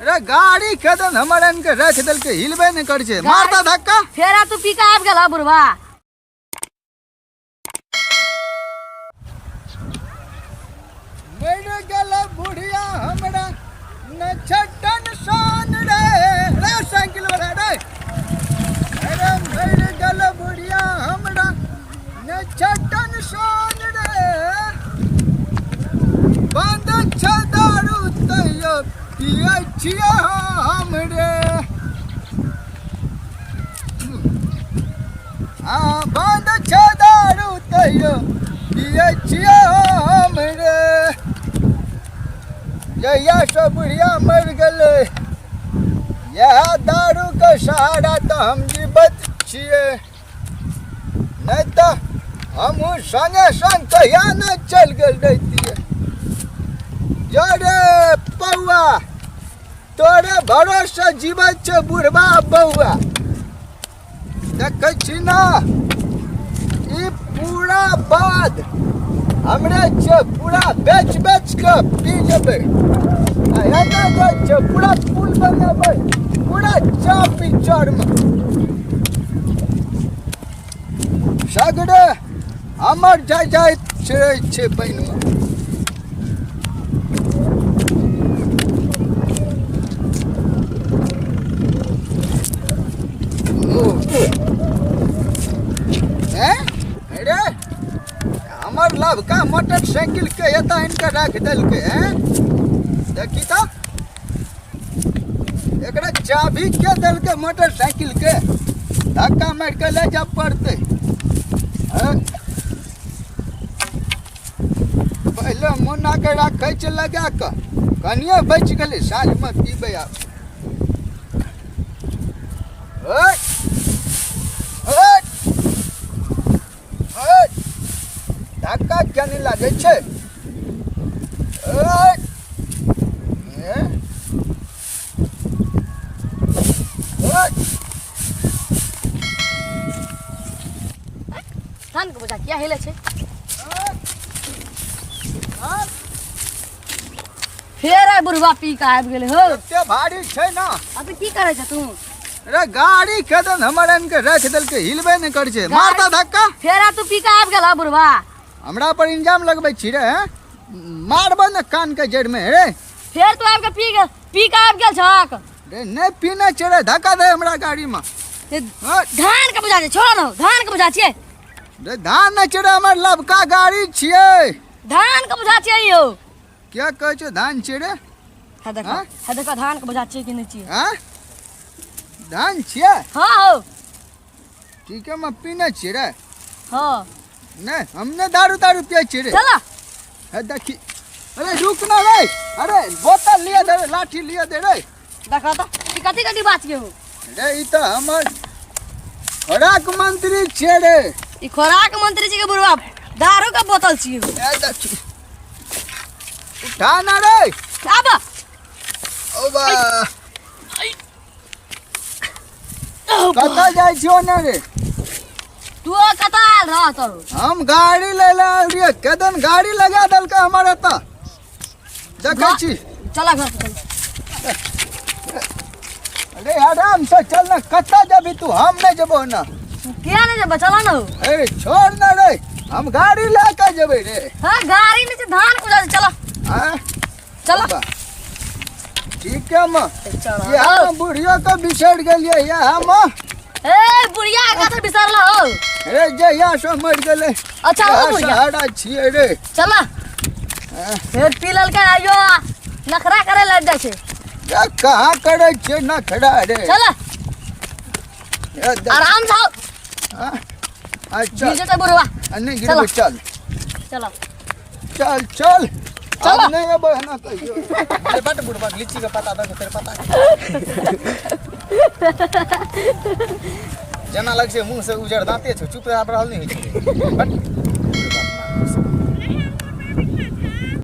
अरे गाड़ी कदन हमर आनि के राखि देलकै, हिलबे नहि करै छै, मारता धक्का। फेर तू पी के आबि गेल बुढ़वा। मरि गेल बुढ़िया हमरा न छटन सान रे। रे साइकिल वाला रे, अरे मरि गेल बुढ़िया हमरा न छटन सान रे। बंद छै दारू तैयो पियै छियै हम रे। हाँ, बंद छै दारू तैयो पियै छियै हम रे। जहिया से बुढ़िया मरि गेलै, इएह दारूके सहारा तऽ हम जीबैत छियै, नहि तऽ हमहूँ संगे संग कहिया नहि चलि गेल रहितियै। जरे पौआ, तोरे भरोसे जीबै छै बुढ़बा बौआ। देखै छी ने, ई पूरा बाध हमरे छै, पूरा बेच बेच के पी जेबै। आ एना जाइ छै, पूरा पुल बनेबै, पूरा चापी चरमे सगरे हमर जाइ जाइ छै पानिमे। अरे हमर लवका मोटरसाइकिल के एतऽ आनि कऽ राखि देलकै। हैं, देखी तऽ, एकरा चाभी के देलकै मोटरसाइकिल के? धक्का मारि कऽ ले जाय पड़तै। हैं? पहिले मुन्ना के राखै छै लगा कऽ, कनिए बचि गेलै, साँझमे पीबै आब। ओइ! ओइ! ओइ! धक्का किया नहि लागै छै? ओइ! ए? ओइ! धान के बोझा किया हिले छै? फेर आइ बुढ़वा पी के आबि गेलै हो। कते भारी छै ना। अभी की करै छ तू? अरे गाड़ी कदन हमर आनि के राखि देलकै, हिलबे नहि करै छै, मारता धक्का। फेर आइ तू पी के आबि गेल बुढ़वा। हमरा पर इंजाम लगबै छी रे? हैं, मारबो ने कान के जड़ में रे। फेर तू आबि के पी गेल, पी के आबि गेल छक। रे नहि पीने छै रे, धक्का दे हमरा गाड़ी में। धान के बुझा छै, छोड़ न, धान के बुझा छियै। रे धान नहि छै रे, हमर लबका गाड़ी छियै। धान के बुझा छियै यौ। क्या कहै छौ धान छियै रे? है देखो, है देखो, धान के बुझा छियै कि नहि छियै? हाँ, धान छियै। हाँ हो। ठीक है, हम पीने छियै रे। हाँ। नहीं, हम ने दारू दारू पिए छियै रे। चला। है देखी, अरे रुक ना रे, अरे बोतल लिया दे रे, लाठी लिया दे रे। देखो तो ई कथी कथी बात के हो? रे ई तऽ हमर खोराक मंत्री छियै रे। ई खोराक मंत्री जी के बुढ़वा दारू के बोतल छियै। ए देखी, उठा ना रे। आब। ओ बा, कतऽ जाइ छियो ने रे? तू कतऽ आयल रह तोर? हम गाड़ी ले ले आयल रहियै, कदन गाड़ी लगा देलकै हमर एतऽ, देखै छी। चला घर पे चल। अरे आराम से चल ना, कतऽ जेबही तू? हम नहि जेबो ना। किया नहीं जेबो? चला ना। ए छोड़ ना रे, हम गाड़ी लए के जेबै रे। हाँ, गाड़ी नहीं छै, धान कुजा चला। हाँ? चला। ठीक है माँ। चला। यहाँ बुढ़ियो के बिसरि गेलियै यहाँ माँ। ए बुढ़िया के कथी बिसरल हो? रे जहिया से मरि गेलै। अच्छा ओ इएह बुढ़िया। सहारा छियै रे। चला। फेर पी लेलकै, आइयो नखरा करे लग जाइ छै। ए, कहाँ करै छियै नखरा रे? चला। ए, देख। आराम से आओ। हाँ? अच्छा। गिर जेतै बुढ़वा। आ, नहि गिरबै, चल। चला। चल चल। चल। आब नहि एबै एना कहियो। अरे बट बुढ़बा लीची के पता दऽ के तेरे पता जेना लग छै मुंह से उजर दांते छौ, चुप आब रहल नहि होइ छै। बट